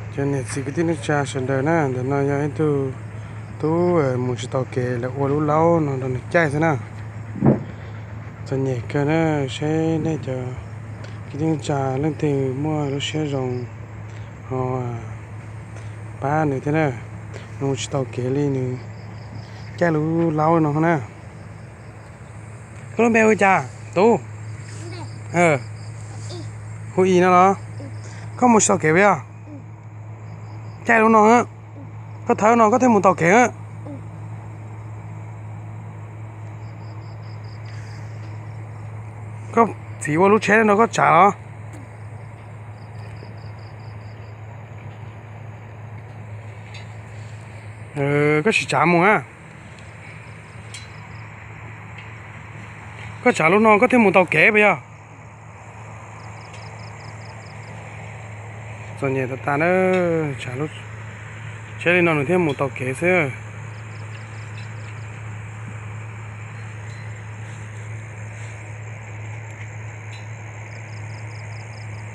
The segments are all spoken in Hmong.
Cov niam txiv kwv tij neej tsa sawv daws na, ntawm no yog ib tug tub mus tsis tau kev, lawv ua lub laub no rau nws caij xwb na. Txom nyem kawg na, seb nej cov kwv tij neej tsa leej twg muaj lub siab zoo ho pab nws thiab na. Nws mus tsis tau kev li, nws caij lub laub no na. Koj lub npe hu cas tub? Hu Is no los? Koj mus tsis tau kev puas yog? Caij lub no, koj thawb no koj thiaj mus tau kev. Koj txiv ua lub tsheb no koj tsav los? Koj sim tsav mus na. Koj tsav lub no koj thiaj mus tau kev puas yog? Txom nyem tas tas na, tsav lub tsheb li no nws thiaj mus tau kev xwb.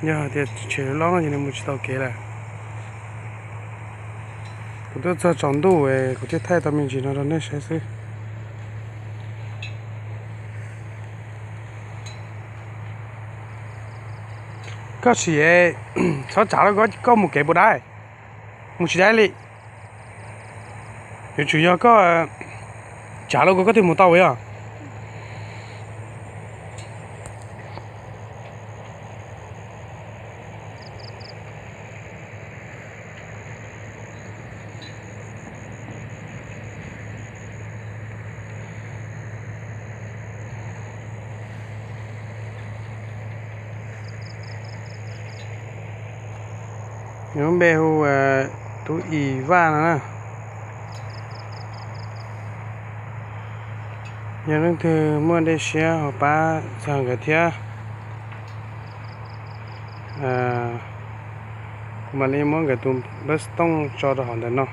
Yog hais tias tshem lub laub no ces nws mus tsis tau kev lawm. Kuv tuaj txog tsaus ntuj, kuv thiaj thaij tau me ntsis no rau nej saib xwb. Koj sim, txhob tsav lawm, koj mus kev puas dai? Mus tsis dai li. Yuav tsum yog koj tsav lawm koj thiaj mus tau puas yog? Nws lub npe hu Tub Is Vaj no na. Yog leej twg muaj dej siab ho pab txog nkawd thiab, kuv mam li muab nkawd tus npawb tooj tso rau hauv ntawm no.